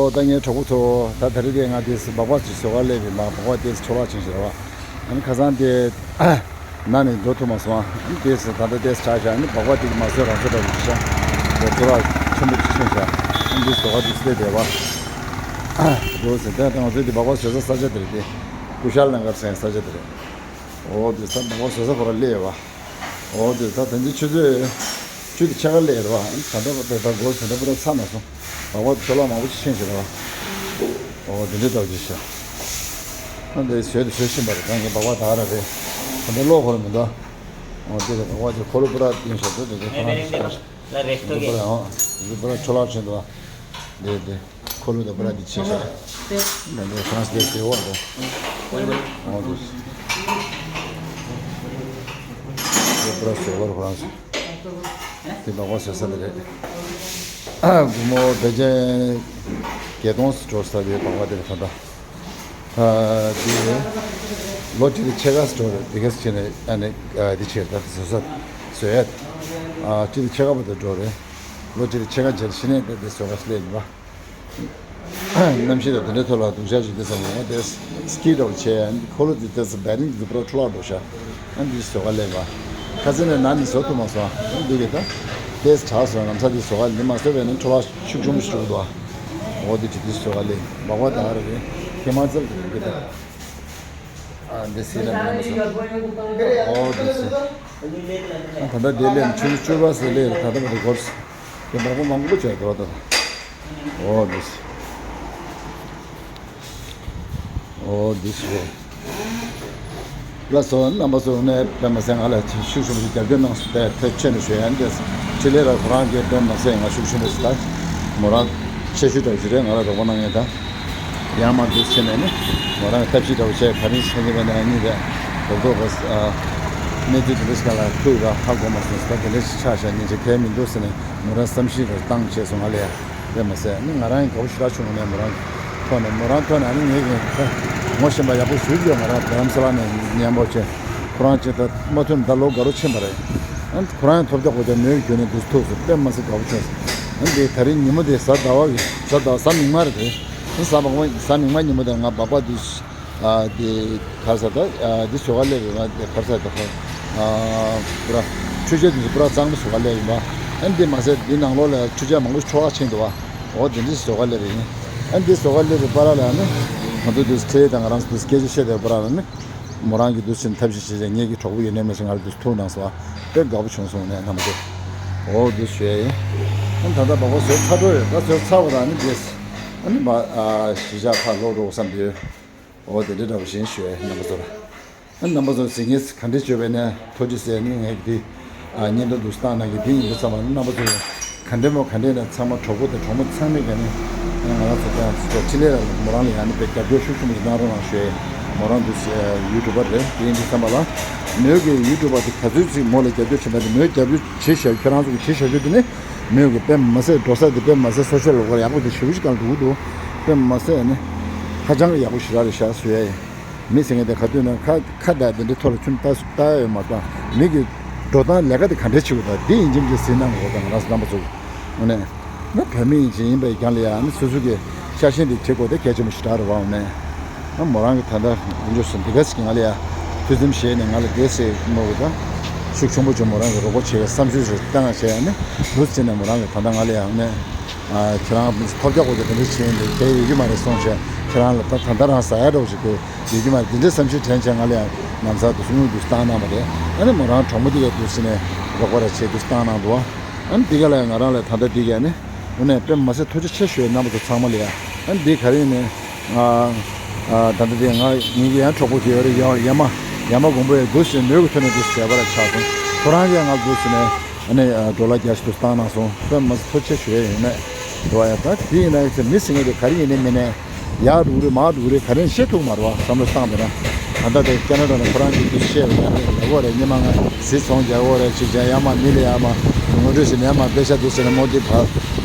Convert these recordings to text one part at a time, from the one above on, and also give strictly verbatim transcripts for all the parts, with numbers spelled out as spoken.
ད་ངའི་གྲོགས་པོ་ཚོ། ད་ད་རེས་དེ་ང་དེས་སྦག་སྦག་ཅིག་བཟོ་ག་སླེབས་པའི་མ། སྦག་སྦག་དེས་འཕྲོ་བརླག་ཕྱིན་ཞིག་རེད་བ། ཨ་ནི་ཁ་སང་དེ་ན་ནས་འགྲོ་ཐུབ་མ་སོང་། ཨ་ནི་དེས་ད་ལྟ་དེས་དྲག་ཤག་ཨ་ནི་སྦག་སྦག་དེ་གི་མ་བཟོས་རང་བཟོས་འདྲ་བོ་ཞིག་ཤག་དེ་འཕྲོ་བརླག་ཆེན་པོ་ཅིག་ཕྱིན་ཤག་ཨ་ནི་དེས་བཟོ་ག་དེ་སླེབས་བསྡད་པ། འགྲོ་ཟེར། ད་ང་ཚོའི་དེ་སྦག་སྦག་བཟོ་ས་ས་ཆ་དེ་རེད། དེ་ཀུ་ཤལ་ནང་གར་ཟེར་ས་ཆ་དེ་རེད། འོ་དེ་ད་སྦག་སྦག་བཟོ་ས་ཁོ་རང་སླེབས་ཡོད་པ། འོ་དེ་ད་དེ་འདྲའི་ཆུ་ཚོད་བཅུ་དང་ཕྱེད་ཀ་སླེབས་རེད་བ། ད་ལྟ་བར་དུ་ད་སྒོ་ཟིན་ད་པུ་ར་ཚ་མ་སོང་། སྦག་སྦག་འཕྲོ་བརླག་མང་པོ་ཅིག་ཕྱིན་ཤག་རེད་བ། འོ་དེ་འདྲའི་ལྟ་བུ་ཅིག་ཤག་ཨ་འདི་བཟོས་དེ་བཟོས་ཕྱིན་པ་རེད། ད་ངས་སྦག་སྦག་ད་ར་རེད། ད་ལྟ་གློག་ཁོ་རང་མི་འདུག་འོ་དེ་རེད། སྦག་སྦག་དེ་འཁོར་ལོ་པུ་ར་བཏིང་ཤག་དེ་དེ་དེ་ཁོ་རང་ཤག་ལ་རེག་ཏོ་གེ། འདི་པུ་ར་འཕྲོ་བརླག་ཕྱིན་འདུག་བ། དེ་དེ། འཁོར་ལོ་དང་པུ་ར་འདི་ཕྱིན་ཤག་ད་འདི་ཧྥ་རན་སི་དེ་དེ་འོག་ཏུ། འོ་དེ། དེ་པུ་ར་བཟོ་བར་ཧྥ་རན་སི། དེ་སྦག་སྦག་བཟོ་ས་དེ་རེད། སྒོར་མོ་བེ་ཅན་བརྒྱད་སྟོང་ཙམ་འགྲོ་ས་དེ་སྦག་སྦག་དེ་རེད་ད་ལྟ། ཨ་དེ་ལོ་གཅིག་དང་ཕྱེད་ཀ་ཙམ་འགྲོ་རེད། དེ་ག་ཙམ་བྱས་ནས་ཨ་ནི་ཨ་དེ་བྱས་ད་བཟོ་ས་བཟོ་ཡ། ཨ་གཅིག་དང་ཕྱེད་ཀ་བར་དུ་འགྲོ་རེད། ལོ་གཅིག་དང་ཕྱེད་ཀ་རྗེས་ལ་གཞི་ནས་ད་དེ་བཟོ་ག་སླེབས་ཡིན་པ། གནམ་གཤིས་དང་དེ་འདྲའི་ཐོག་ལ་སྡུག་ཅག་ཅིག་དེ་ཙམ་མང་བ་དེ་སི་ཀི་འདྲ་བོ་བྱས། ཨ་ནི་འཁོར་ལོ་དེ་དེ་ཙམ་བེ་རིང་དེ་ཚོ་པུ་ར་འཕྲོ་བརླག་འགྲོ་ཤག་ཨ་ནི་དེ་བཟོ་ག་སླེབས་པ། ཁ་སང་ནས་ན་ནས་བཟོ་ཐུབ་མ་སོང་། ཨ་ནི་འདི་གི་ད་དེས་དྲག་སོང་། ལམ་སང་དེ་བཟོ་ག་ལེན་མ་སོང་བས་ནི་འཕྲོ་བརླག་ཤུགས་ཆེན་པོ་ཞིག་འགྲོ་གི་འདུག་འོ་དེ་དེ་དེ་བཟོ་ག་སླེབས་ཡིན། སྦག་སྦག་ད་ར་རེད། ཧི་མ་ཙལ་གི་ད། ཨ་འདི་སི་ལ་མ་སོང་། འོ་དེ་སི། ཨ་ད་ལྟ་དེ་ལེན་ཆུ་ཚོད་བཅུ་པ་ཟེར་ལེ་ད་ལྟ་མ་དེ་འགོར་སོང་། དེ་མང་པོ་མང་པོ་བྱས་འགྲོ་ད། འོ་དེ་སི། འོ་འདི་ཞིག་རེད། ལགས་སོ། རྣམ་པ་ཚོ་ནས་དཔེ་མ་ཟད་ང་ལ་ཤུགས་ཆེན་པོ་ཞིག་རྒྱབ་སྐྱོར་གནང་སོང་། དེ་ཐུགས་རྗེ་ཆེ་ཞུ་ཡ་ཡིན། འདི་ཕྲིན་ལས་ར་ཁོ་རང་གིས་དཔེ་མ་ཟད་ང་ཤུགས་ཆེན་པོ་ཞིག་ད་མོ་རང་ཆེ་ཤོས་འདྲ་བོ་ཞིག་རེད། ང་ལ་རོགས་པ་གནང་ཡ་ད་ཡང་མ་འདུག་བྱས་ནས་ནི་མོ་རང་གི་ཐབས་ཤེས་འདྲ་བོ་བྱས། ག་རེ་བྱས་ནས་བས་ན་ཨ་ནི་རེད། རོགས་རོགས་གནས་ཚུལ་དེ་འདྲ་ཞིག་ལ་ཐུག་ར་ཧ་གོ་མ་སོང་། ད་དེ་འདྲ་ཞིག་ཆགས་བཞག་ཉིན་ཅིག་གལ་མི་འདུག་ཟེར་ནས་མོ་རང་བསམ་ཤེས་ར་བཏང་བྱས་སོང་ང་ལ་ཡ། དཔེ་མ་ཟད་ནི་ང་རང་ཡང་དགའ་པོ་ཞེ་དྲག་བྱུང་ནས་མོ་རང་ཐོག་ནས་མོ་རང་ཐོག་ནས་ནི་ངས་ཀྱང་ངོ་ཤེས་པ་ཡག་པོ་ཞུ་རྒྱུ། ང་རང་རྡ་རམ་ས་ལ་ནས་མཉམ་པོ་བྱས། ཁོ་རང་ཅིག་ད་མ་ཐུག་ནས་ད་ལོ་འགའ་རོ་ཕྱིན་པ་རེད། ཨ་ཁོ་རང་ཡང་ཐོབ་རྒྱག་གོ་ད་མོའི་བརྒྱུད་ནས་འདུག་ཐུག་སོང་། དཔེ་མ་ཟད་དགའ་པོ་བྱུང་སོང་། ཨ་འདི་ད་རིང་ཉིན་མོ་དེ་གཟའ་ཟླ་བ་གི་གཟའ་ཟླ་བ་གཟའ་མིག་དམར་རེད། ཨ་གཟའ་མིག་དམར་གཟའ་མིག་དམར་ཉིན་མོ་དེ་ང་སྦག་སྦག་འདི། ཨ་དེ་ག་རེ་ཟེར་ད། ཨ་དེ་བཟོ་ག་སླེབས་ཡོད་ན་དེ་ག་རེ་ཟེར་ད། ཨ་པུ་ར་འཕྲུལ་ཆས་དེ་ཚོ་པུ་ར་གཙང་མ་བཟོ་ག་སླེབས་ཡིན་པ། ཨ་འདི་མ་ཟད་འདི་ནང་ལོགས་ལ་འཕྲུལ་ཆས་མང་པོ་འཕྲོ་བརླག་ཕྱིན་འདུག་བ། འོ་དེ་འདྲ་བཟོ་ག་སླེབས་ཡིན། ཨ་འདི་བཟོ་ག་སླེབས་པའི་བར་ལ་ནི་ང་ཚོ་དེ་ཁྲེ་དང་ང་རང་ཚོ་སྐད་ཆ་བཤད་བསྡད་པའི་བར་ལ་ནི་མོ་རང་གིས་འདུག་སེ་ཐབས་ཤེས་བྱས་བྱས། ངེད་ཀྱི་གྲོགས་པོ་ཡིན་ནའི་མི་ཤེས། ང་ལ་འདུག་ཐུག་གནང་སོང་བ། དཔེ་དགའ་པོ་བྱུང་སོང་ནས་རྣམ་པ་ཚོ། འོ་འདུག་ཞུ་ཡ་ཡིན། ཨ་ད་ལྟ་སྦག་སྦག་བཟོས་ཚར་འགྲོ་ཡོད། ད་བཟོས་ཚར་བ་རང་ནི་རྗེས་ཨ་ནི་མ་ཨ་གཞིས་ཆགས་ཁག་ལོག་འགྲོ་བསམ་གྱི་ཡོད། འོ་དེ་འདྲ་འདྲ་པོ་ཞིག་ཞུ་ཡ་ཡིན་རྣམ་པ་ཚོ་ལ། ཨ་རྣམ་པ་ཚོ་གཟིགས་མཁན་ག་འདྲ་བྱས་པས་ནས་ཐུགས་རྗེ་ཆེ་ཟེར་ནས་ངས་འདི་ཨ་བརྙན་ཐུང་འདུག་སེ་བཏང་གནང་གི། དེ་ཡིན་དུས་ཙམ་པ་རྣམ་པ་ཚོ་ག་འདྲ་མོ་ག་འདྲ་ན་ཚང་མ་གྲོགས་པོ་དང་གྲོགས་མོ་ཚང་མས་ཀྱང་ནི་ང་རང་ཚོ་དང་ཚོ་འཕྲིན་ལས་ར་མོ་རང་ལ་ཡང་ནི་དཔེ་རྒྱབ་སྐྱོར་ཤུགས་ཆེན་པོ་ཞིག་གནང་རོགས་གནང་ཞུ་ཡ་ཡིན། མོ་རང་འདུག་སེ་ཡུ་ཊུབ་པར་རེད། དེ་ཡིན་དུས་ཙམ་པ་ལ་མོས་ཀྱི་ཡུ་ཊུབ་པར་དེ་ག་ཚོད་ཅིག་མོ་ལ་རྒྱབ་སྐྱོར་བྱེད་པ་དེ། མོས་རྒྱབ་སྐྱོར་བྱེད་བཞག་ཁྱེད་རང་ཚོ་གི་བྱེད་བཞག་རྒྱུ་དེ་ནི་མོས་ཀྱི་དཔེ་མ་ཟད་འགྲོ་ས་དེ་དཔེ་མ་ཟད་སོ་ཤལ་ལོ་ཀར་ཡག་པོ་དེ་ཞེ་པོ་ཞིག་གང་འདུག་འདུག་དཔེ་མ་ཟད་ནི་ཧ་ཅང་གི་ཡག་པོ་ཞེ་དྲག་རེད་ཤག་ཞུ་ཡ་ཡིན། མི་ཟེར་མཁན་དེ་ག་དུས་ན་ཁ་ཁ་བརྡ་དེ་འདྲའི་ཐོག་ལ་ཁྱོན་ལྟ་ལྟ་ཡ་ཡོད་མ་གཏོགས། མི་གི་འགྲོ་སྟངས་ལས་ཀ་དེ་ག་འདྲས་བྱེད་དགོས་དང་། འདི་ཡིན་གཅིག་མིན་གཅིག་གཟིགས་གནང་དགོས་དང་། ང་རང་ཚོ་རྣམ་པ་ཚོ་དངོས་གནས་ང་བོད་མི་ཡིན་གཅིག་ཡིན་པའི་རྐྱང་ལ་ཡ་ནི་སོ་སོ་གི་ཤ་ཞེན་དེ་བྱེད་དགོས་དེ་གལ་ཆེན་པོ་ཞེ་དྲག་རེད་བ། དངོས་གནས་ང་མོ་རང་གི་ད་ལྟ་འདི་འདྲ་སོང་འདི་ག་ཟིག་གི་ང་ལ་ཡ་ཐུགས་སེམས་བཞེས་ནས་ང་ལ་དེ་ཟེར་མོ་གི་ད་ཤུགས་ཆེན་པོ་བྱུང་། མོ་རང་གི་རོགས་པ་བྱེད་པའི་བསམ་ཚུལ་ཞིག་བཏང་བྱས་ནས་འདུག་སེ་བྱས་ནས་མོ་རང་གི་ད་ལྟ་ང་ལ་ཡ་དངོས་གནས། ཨ་ཁྱེད་རང་ཐོབ་རྒྱག་དགོས་ཀྱི་དེ་འདྲ་བྱས་ཡིན་དེ་གལ་ཡོད་ཀྱི་མ་རེད་གསུངས་བྱས། ཁྱེད་རང་ལ་ད་ད་ལྟ་རང་ཟ་ཡ་འདྲ་བོ་ཞིག་དེ་ཡོད་ཀྱི་མ་རེད། དེ་འདྲའི་བསམ་ཤེས་དྲན་བྱས་ང་ལ་ཡང་ལམ་སང་དུ་སུ་ངུས་དུ་བཏང་གནང་བ་རེད། ཨ་ནི་མོ་རང་གྲོགས་མོ་དེ་གས་དུ་ཕྱིན་ནས་རོགས་པ་ར་བྱས་དུ་བཏང་གནང་འདུག་ཨ་ནི་དེ་ག་ལ་ཡང་ང་རང་ལ་ད་ལྟ་དེ་གས་ནི་དངོས་གནས་དཔེ་མ་ཟད་ཐུགས་རྗེ་ཆེ་ཞུ་ཡ་རྣམ་པ་ཚོ་ཚང་མ་ལ་ཡ། ཨ་ནི་དེ་ག་རེ་ཡིན་ནས་ང་ཨ་ད་ལྟ་དེ་ང་ངེད་ཀྱི་ཡང་གྲོགས་པོ་དེ་ཡོད་རེད། ཡ་ཡ་མ་ཡ་མ་དགོན་པོ་ཡ་དུ་ཕྱིན་མོས་ཀྱི་ཐོག་ནས་དུ་བྱས་པ་ར་ཆགས་སོང་། ཁོ་རང་གིས་ང་དུ་ཕྱིན་ནས། ཨ་ནི་ཨ་ཌོ་ལར་བརྒྱ་ཞིག་ཏུ་བཏང་གནང་སོང་། དཔེ་མ་ཐུགས་རྗེ་ཆེ་ཞུ་ཡས་ཡིན་མེད་འགྲོ་བ་ཡ། ད་དེ་ཡིན་ན་ཡང་ཚེ་མི་ཟེར་མཁན་དེ་ག་རེ་ཡིན་ནའི་མིན་ནའི་ཡག་འགྲོ་གི་རེད་མང་འགྲོ་གི་རེད་ག་རེ་ཤེས་ཐུབ་མ་རེད་བ། བསམ་བློ་བཏང་བས་ན་ད་ལྟ་དེ་ཀ་ན་ཌ་ནས་ཁོ་རང་གིས་དེ་བཤད་པ་ཡག་པོ་རེད། སྙེ་མ་ང་གཟི་ཚོང་རྒྱག་གོ་རེད། ཅིག་བྱ་ཡ་མ་མི་ལ་ཡ་མ་ངོ་སྤྲོད་བྱེད་ནས་ཡ་མ་པེ་ཤ་དེ་བྱེད་ན་མོ་དེ་བར་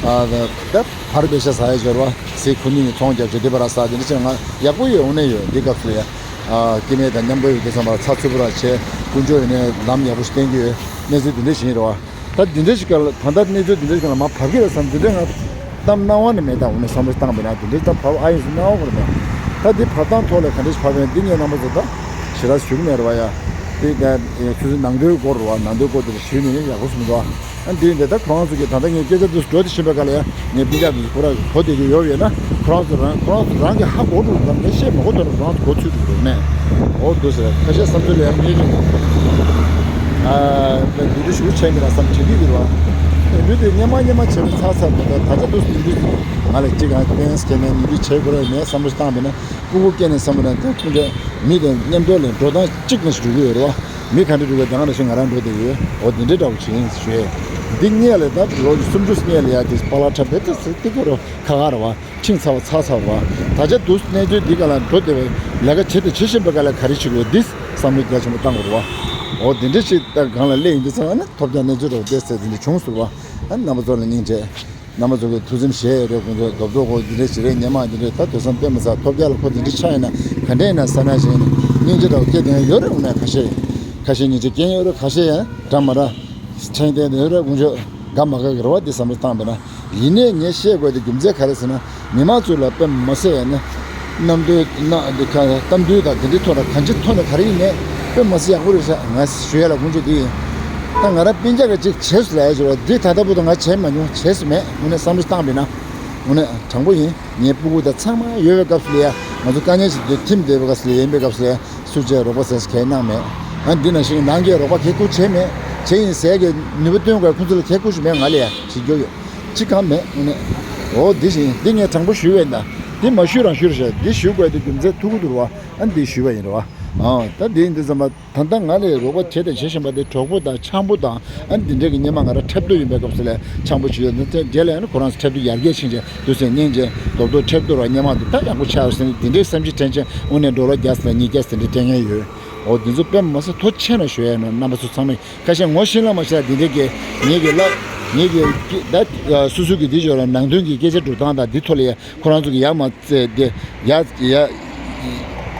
ཨ་ད་བར་པེ་ཤ་ཟ་ཡ་འབྱོར་བ་གཟི་ཁུ་ནི་ཚོང་རྒྱབ་བྱེད་དེ་བར་ཟ་དེ་འདྲ་བྱེད་ན་ང་ཡག་པོ་ཡོད་འོང་ནས་ཡོད། འདི་སྐབས་སུ་ཡ་ཨ་སྐྱེ་དམན་དང་མཉམ་པོ་ཡོད་དེ་བསམ་པ་ཚ་ཚུད་པོ་ར་བྱས་དཀོན་མཆོག་ཡིན་ནས་ལམ་ཡག་པོ་ཞིག་བསྟན་གྱི་ཡོད། གནས་ཚུལ་དེ་འདྲ་ཞིག་ཡིན་རེད་བ། ད་འདི་འདྲ་ཞིག་ག་ལ་ད་ལྟ་གནས་ཚུལ་འདི་འདྲ་ཞིག་ག་ལ་མ་བབས་ཀྱི་རེད་བསམ། འདི་འདྲ་ང་ གཏམ་རྣ་བ་ནས་མེད། ད་འོ་ན་བསམ་བློ་བཏང་པ་ཡིན་ན་དེ་འདྲའི་ད་བབ་ཨ་ཡིན་སུ་རྣ་བ་བོར་མེད། ད་འདི་བབ་སྟངས་ཐོག་ལ་ག་འདྲ་ཞིག་བབ་ཡོད་འདི་ངས་རྣམ་པ་ཚོ་ད་ཞེ་དྲག་ཞུ་གི་མེད་རེད་བ་ཡ། དེ་ད་ཆུ་ཚོད་ནང་དོན་སྐོར་རེད་བ། ནང་དོན་སྐོར་དེ་ཞུས་ནས་ཡག་པོ་སོང་འདུག་ཨ་འདི་འདི་ད་ཁོ་རང་ཚོ་གིས་ད་ལྟ་ངས་སྐད་ཆ་འདི་འགྲོ་དེ་ཤེས་པའི་སྐབས་ལ་ཡ་ངས་སྤུན་ཀྱག་འདི་ཁོ་རང་གོ་བདེ་གི་ཡོད་ཡོད་ན་ཁོ་རང་ཚོ་རང་ཁོ་རང་ཚོ་རང་གིས་ཧ་གོ་འགྲོ་དང་ངས་བཤད་མ་གོ་དོན་ཁོ་རང་ཚོ་གོ་ཚུལ་འགྲོ་གི་རེད་ནས། འོ་འདུག་ཟེར་ཁ་ཤས་བསམ་ཚུལ་ལ་ཡང་ངེས་ཀྱི་འདུག་ཨ་ད་འདི་འདྲ་ཞུ་བྱས་ཀྱི་ལ་བསམ་དྲན་གྱི་ཡོད་རེད་བ། འདི་འདྲ་དེ་སྙན་མ་སྙན་མ་བྱས་པའི་ཚར་ཚར་མ་གཏོགས་ད་ཆ་འདུག་འདི་འདྲ་ང་ལ་གཅིག་གང་ཏན་སྐྱེ་ནས་འདི་འདྲ་བྱེད་དགོས་རེད་མེད་བསམ་བློ་བཏང་བས་ན་སྤུ་གུ་སྐྱེས་ནས་བསམ་བློ་ན་ད་སྤུན་ཀྱག་མི་དང་མཉམ་དུ་ལ་འགྲོ་སྟངས་གཅིག་ནས་ཞིག་འགྲོ་གི་ཡོད་རེད་བ། མི་ག་འདྲ་འགྲོ་གི་ད་ག་ནང་བཞིན་ང་རང་འགྲོ་བསྡད་ཡོད། འོ་འདི་འདྲ་འདྲ་བོ་བྱེད་ཡིན་ཞུས། འདི་སྔས་ལས་ད་ལོ་སུམ་ཅུ་སྔས་ལ་ཡ་དེ་པཱ་ལགས་འཁྲབ་པའི་ད་ཚེ་ཏི་ཁོ་རོ་ཁ་ཁ་རེད་བ། ཕྱིན་ཚར་བ་ཚར་ཚར་བ། ད་ཆ་དུས་གནས་ཚུལ་འདི་ག་ལ་འགྲོ་བདེ་བའི་ལས་ཀ་བྱེད་དང་བྱེད་བཞིན་པའི་སྐབས་ལ་ག་རེ་བྱེད་དགོས་འདི་བསམ་བློ་རྒྱ་ཆེན་པོ་བཏང་དགོས་རེད་བ། འོ་འདི་འདྲ་ཞིག་ད་གང་ལ་སླེབས་ཡིན་འདི་ཚང་ན་ཐོབ་རྒྱག་གནས་ཚུལ་རོགས་བལྟས་ཚེ་འདི་འདྲ་བྱུང་ཟེར་བ། ཨ་རྣམ་པ་ཚོ་ལ་སྙིང་རྗེ། རྣམ་པ་ཚོ་གི་ཐུགས་སེམས་བཞེས་ཡོད་རེད། ཁོང་ཚོ་རྡོབ་རྡོབ་ཁོ་འདི་འདྲ་ཞིག་རེད། སྙན་མ་འདི་འདྲ་ད་དུས་བསམ་དཔེ་མི་སྲིད་ཐོབ་རྒྱག་ལ་ཁོ་འདི་འདྲ་ཆགས་ཡིན་ན་ག་འདྲ་ཡིན་ན་བསམ་ཡག་ཞིག་ཡིན། སྙིང་རྗེ་འདྲ་བོ་སྐྱེ་དེ་ཡང་ཡོད་རེད། འོ་ན་ཁ་ཤས་ཁ་ཤས་སྙིང་རྗེ་སྐྱེ་ཡོད་རེད། ཁ་ཤས་ཡང་འདྲ་མ་འདྲ་ཆགས་ཡིན་དེ་ཡོད་རེད། ཁོང་ཚོ་དགའ་མ་དགའ་གི་རེད་བ། འདི་བསམ་བློ་བཏང་བས་ན། ཡིན་ནའི་ངས་བཤད་དགོས་དེ་རྒྱུ་མཚན་ག་རེ་ཟེར་ན། མི་མང་ཚོ་ལ་དཔེ་མ་སྲིད་ཡ་ནི། གནམ་དུས་གནམ་འདི་ཁ་གཏམ་རྒྱུད་དང་དེ་འདྲའི་ཐོག་ལ་གང་ཅིའི་ཐོག་ནས་ག་རེ་ཡིན་ནའི་དཔེ་མ་སྲིད་ཡག་པོ་རེད་ཤག་ང་ཞུ་ཡ་ལ་དགོངས་བྱས་འདི་ཡིན། ད་ང་རང་སྤུན་ཀྱག་གིས་ཅིག་བྱས་སོང་ལབ་ཡ་ཅིག་རེད། འདི་ད་ལྟ་བར་དུ་ང་བྱས་མ་མྱོང་། བྱས་སོང་མེད། དངོས་གནས་བསམ་བློ་བཏང་བས་ན། དངོས་གནས་དྲང་པོ་ཡིན། ངའི་སྤུ་གུ་དང་ཚང་མ་ཡོད་པའི་སྐབས་སུ་ལ་ཡ་ང་ཚོ་དཀའ་ངལ་ཞིག་འདི་ཐིམ་བསྡད་པའི་སྐབས་སུ་ལ་ཡིན་པའི་སྐབས་སུ་ལ་ཡ་སུ་གཅིག་རོགས་པ་ཟེར་གལ་གནང་མེད། ཨ་འདི་ནང་བཞིན་ནང་གི་རོགས་པ་གལ་ཁུར་བྱས་མེད། བྱས་ཡིན་ཟེར་གི་ནུས་པ་བཏོན་དགོས་ཁོང་ཚོ་ལ་གལ་ཁུར་ཞིག་མེད། ང་ལ་ཡ་ཞིག་རྒྱུ་ཡོད། ཅི་གང་མེད་ནས། འོ་འདི་བཞིན་འདི་ངས་དྲང་པོ་ཞུས་པས་ན། འདི་མ་ཞུས་རང་ཞུས་རེད་ཤག་འདི་ཞུ་དགོས་དེ་རྒྱུ་མཚན་ཐུག་གི་འདུག་ར་བ། ཨ་འདི་ཞུས་པ་ཡིན་ར་བ། ཨ་ད་འདི་འདི་ཙམ་པ་ད་ལྟ་ང་ལས་རོགས་པ་བྱས་དང་བྱེད་བཞིན་པ་དེ་གྲོགས་པོ་དང་འཆམ་པོ་དང་ཨ་འདི་འདྲས་ཀྱི་སྔོན་མ་ང་རང་འཁྲབ་སྟོན་ཡིན་པའི་སྐབས་སུ་ལས་འཆམ་པོ་བྱེད་ཡོད་ན་དེ་རྗེས་ལ་ཡང་ཁོ་རང་ཚོ་འཁྲབ་སྟོན་ཡར་རྒྱས་ཕྱིན་ཆད་དུས་ཚོད་སྙིང་རྗེ་རྡོག་རྡོག་འཁྲབ་སྟོན་ར་སྔོན་མ་དེ་ད་ཡག་པོ་ཆགས་ཡོད་ཟེར་ནས་འདི་འདྲས་བསམ་ཤེས་དྲན་ཆེན་དངོས་གནས་ཌོ་ལར་བརྒྱ་ཙམ་དང་ཉིས་བརྒྱ་ཙམ་འདྲས་སྤྲད་མཁན་ཡོད། འོ་འདི་ཚོ་དཔེ་མ་སྲིད་མཐོ་ཆེ་ན་ཞུ་ཡ་ཡིན་ན་རྣམ་པ་ཚོ་ཚང་མས། ཁ་ཤས་ངོ་ཤེས་ལ་མ་ཤེས་འདི་འདྲས་ཀྱི་ངེད་ཀྱི་ལ་ངེད་ཀྱི་ད་སོ་སོ་གི་འདི་ཞོར་ལ་ནང་དོན་གྱི་སྐད་ཆ་སྒྲུབ་སྟངས་དང་འདི་ཐོག་ལ་ཡ་ཁོ་རང་ཚོ་གི་ཡ་མ་རྩེ་དེ་ཡ་ཡ་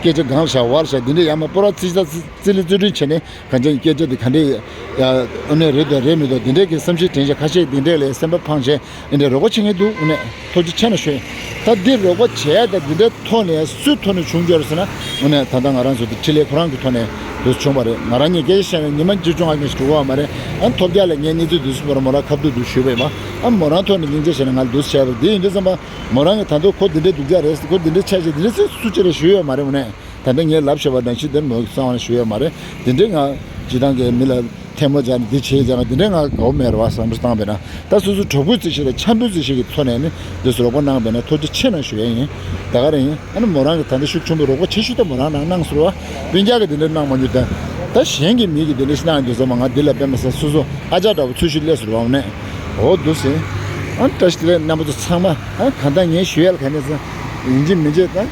སྐད་ཆ་གང་ལ་བཞག་བར་བཞག་འདི་འདྲས་ཡ་མ་སྤོ་ར་རྩི་ས་རྩི་ལི་རྩི་སྐྲུན་བྱས་ནས་གང་ཅན་སྐད་ཆ་འདི་ག་འདྲས་ཡ་ཨ་ནེ་རེད་དང་རེད་མི་འདུག་འདི་འདྲས་ཀྱི་བསམ་ཤེས་དྲན་ཤེས་ཁ་ཤས་འདི་འདྲས་ལས་སེམས་པ་ཕངས་བྱས་འདི་འདྲས་རོགས་པ་བྱེད་མཁན་འདུག་ཨ་ནེ། ཐུགས་རྗེ་ཆེ་ན་ཞུ། ད་འདི་རོགས་པ་བྱས་ད་འདི་འདྲའི་ཐོག་ནས་སུའི་ཐོག་ནས་བྱུང་འགྱུར་ཟེར་ན་དངོས་གནས་ད་ལྟ་ང་རང་ཚོ་འདི་འཕྲིན་ལས་ཁོ་རང་གི་ཐོག་ནས་འདུག་བྱུང་བ་རེད། ང་རང་ཉིད་སྐད་ཆ་བཤད་ན་ཉི་མ་གཅིག་བྱུང་བ་ནས་འགྲོ་བ་མ་རེད། ཨ་ཐོབ་རྒྱ་ལ་ངས་གནས་ཚུལ་འདི་སུ་བར་མོ་རང་ཁ་ཐུག་འདུག་ཞུས་པས་མ་ཨ་མོ་རང་ཐོག་ནས་སྙིང་རྗེ་བྱས་ན་ང་ལ་འདུག་བྱས་པ་འདི་ཡིན་དུས་ཙམ་པ་མོ་རང་གི་ད་དུང་ཁོ་འདི་འདྲའི་སྡུག་ཅག་རེད་ཁོ་འདི་འདྲའི་ཆ་ཤས་འདི་འདྲའི་སུ་ཅི་རེད་ཞུས་ཡོད་མ་རེད། དངོས་གནས་ད་ལྟ་ངས་ལབ་བཞག་པ་ནང་བཞིན་དེ་མོ་གསང་བ་ཞུས་ཡོད་མ་རེད། འདི་འདྲའི་ང་སྤྱི་བཏང་གི་མི་ལ། ཐལ་མོ་སྦྱར་ནས་འདི་བྱེད་ཀྱང་འདི་འདྲའི་ང་དགའ་བོ་མེད་རེད་བ་བསམ་བློ་བཏང་བས་ན་ད་སོ་སོ་གྲོགས་པོའི་རྩིས་གཞི་དང་འཆམ་པོའི་རྩིས་གཞི་གི་ཐོག་ནས་ནི་འདི་ཚོ་རོགས་པ་གནང་བས་ན་ཐུགས་རྗེ་ཆེ་གནང་ཞུ་ཡས་ཡིན། ད་ག་རེ་ཡིན་ཨ་ནི་མོ་རང་གི་ད་ལྟ་ཤུགས་ཆེན་པོའི་རོགས་པ་ཆེ་ཤོས་ད་མོ་རང་ནང་གནང་ཟེར་བ། སྤུན་ཀྱག་གི་འདི་འདྲ་གནང་མ་མྱོང་ད། ད་གཞན་གྱི་མི་གི་འདི་འདྲ་ཞིག་གནང་ཡོང་དུས་ཙམ་པ་ང་འདི་ལ་དཔེ་མ་སྲིད་སོ་སོ་ཨ་ཅག་འདྲ་བོ་ཚུལ་ཤུལ་སླེབས་ཟེར་བ་ནས། འོ་འདུག་ཟེར། ཨ་བཀྲ་ཤིས་བདེ་ལེགས་རྣམ་པ་ཚོ་ཚང་མ་ཨ་གང་ལྟར་ངས་ཞུ་ཡས་ལ་ག་ནས་ཟེར། ཡིན་གཅིག་མིན་གཅིག་ད།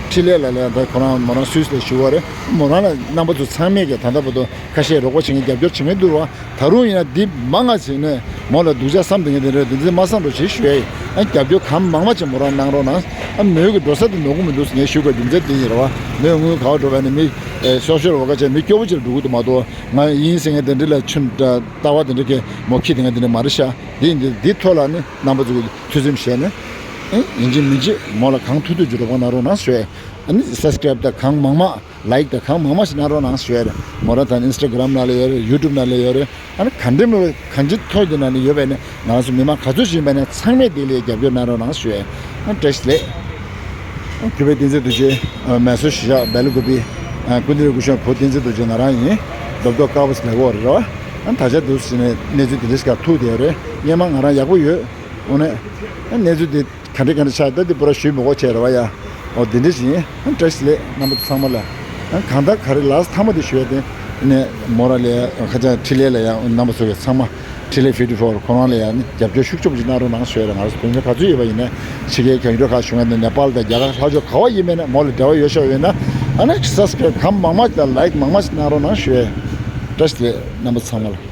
འཕྲིན་ལས་ལ་ལས་ད་ཁོ་རང་མོ་རང་སུད་སི་ལ་བཞུགས་པ་རེད། མོ་རང་ལ་རྣམ་པ་ཚོ་ཚང་མས་ཀྱི་ད་ལྟ་བར་དུ་ཁ་ཤས་རོགས་པ་བྱེད་མཁན་རྒྱབ་སྐྱོར་བྱེད་མཁན་འདུག་བ། ད་རུང་ཡིན་ན་འདི་མང་ང་བྱས་ནས་མོ་ལ་སྡུག་ཅག་བསམ་བསྡད་མཁན་དེ་འདྲ་འདི་ཚོ་མ་བསམ་རོགས་བྱེད་ཞུ་ཡ་ཡིན། ཨ་རྒྱབ་སྐྱོར་གང་མང་མང་ཅིག་མོ་རང་གནང་རོགས་གནང་། ཨ་མོས་ཀྱི་འགྲོ་ས་དེ་ནོར་གི་མི་འདུག་ངས་ཞུ་དགོས་རྒྱུ་མཚན་དེ་ཡིན་རེད་བ། མོས་དངུལ་ག་བ་འགྲོ་བས་ནས་མི་ཤོར་ཤོར་བ་ཁ་ཆེ་མི་སྐྱོ་པོ་ཅིག་ལ་འགྲོ་གི་འདུག་མ་གཏོགས་ང་ཡིན་ཟེར་མཁན་དེ་འདྲ་ལ་ཆུན་ལྟ་བ་དེ་འདྲ་གི་མོ་ཁྱི་དེ་ང་དེ་འདྲ་མ་རེད་ཤག་འདི་འདི་འདི་ཐོག་ལ་ནི་རྣམ་པ་ཚོ་གི་ཐུགས་སེམས་བཞེས་ནས། ཨེ་ཡིན་གཅིག་མིན་གཅིག་མོ་ལ་གང་ཐུབ་ཐུབ་ཀྱི་རོགས་པ་གནང་རོགས་གནང་ཞུ། ཨ་ནི་སབ་སི་ཀེ་རེབ་དང་གང་མང་མང་ལའིག་དང་གང་མང་མང་ཞིག་གནང་རོགས་གནང་ཞུ་ཡ་རེད། མོ་རང་ད་ནི་ཨིན་སི་ཊ་གྷི་རམ་ནང་ལ་ཡོད་རེད། ཡུ་ཊུབ་ནང་ལ་ཡོད་རེད། ཨ་ནི་ག་འདྲ་མོ་གང་ཅི་ཐོག་གི་ནང་ནས་ཡོད་པས་ནི་ང་ཚོ་མི་མང་ག་ཚོད་ཞིག་ཡིན་པ་ནས་ཚང་མས་དེ་ལས་རྒྱབ་སྐྱོར་གནང་རོགས་གནང་ཞུ་ཡ། ཨ་བཀྲ་ཤིས་བདེ་ལེགས། ཨ་གུས་པའི་བསྟན་འཛིན་རྡོ་རྗེ། ཨ་མེ་སོར་གཞིས་ཆགས་སྦེལ་ཀོབ་པི། ཨ་ཀུན་བཏུས་སྐུ་ཞབས་བུ་བསྟན་འཛིན་རྡོ་རྗེ་ང་རང་ཡིན། རྡོབ་རྡོབ་ཀ་བོ་སི་ལེ་གོ་རེད་རོ། ཨ་ད་ཆ་འདུག་ཟེར་ནས་གནས་ཚུལ་དེ་འདྲ་ཞིག་ག་ཐུག་བསྡད་ཡོད་རེད། སྔོན་མ་ང་རང་ཡག་པོ་ཡོད། འོ་ནས། ཨ་གནས་ཚུལ་དེ། ག་འདྲ་ག་འདྲ་ཆགས་ད་འདི་པུ་ར་ཞུས་མི་དགོས་བྱས་རེད་བ་ཡ། འོ་འདི་འདྲ་ཞིག་ཡིན། བཀྲ་ཤིས་བདེ་ལེགས་རྣམ་པ་ཚོ་ཚང་མ་ལ། གང་ལྟར་ག་རེ་ལགས་མཐའ་མ་དེ་ཞུ་ཡ་དེ། ནས་མོ་ར་ལ་ཡ་ཁ་ཆ་འཕྲིན་ལས་ལ་ཡ་རྣམ་པ་ཚོ་གི་ཚང་མ་འཕྲིན་ལས་ཕིབ་ཊི་ཕོར་ཁོ་རང་ལ་ཡ་ནི་རྒྱབ་སྐྱོར་ཤུགས་ཆེན་པོ་ཞིག་གནང་རོགས་གནང་ཞུ་ཡ་རེད། ང་ཚོ་དོན་ཚན་ག་ཚོད་ཡོད་པ་ཡིན་ནའི་ཕྱི་རྒྱལ་གྱོན་འགྲོ་ཁག་བྱུང་བ་ནས་ནེ་པཱལ་དང་རྒྱ་གར་ལྷག་ཕྱོགས་ག་བ་ཡིན་མིན་ནའི་མོ་ལ་འབྲེལ་བ་ཡོད་ཤོག་ཡོད་ན། ཨ་ནི་སབ་སི་ཀེ་རེབ་གང་མང་མང་ཞིག་དང་ལའིག་མང་མང་ཞིག་གནང་རོགས་གནང་ཞུ་ཡ། བཀྲ་ཤིས་བདེ་ལེགས་རྣམ་པ་ཚང་མ་ལ།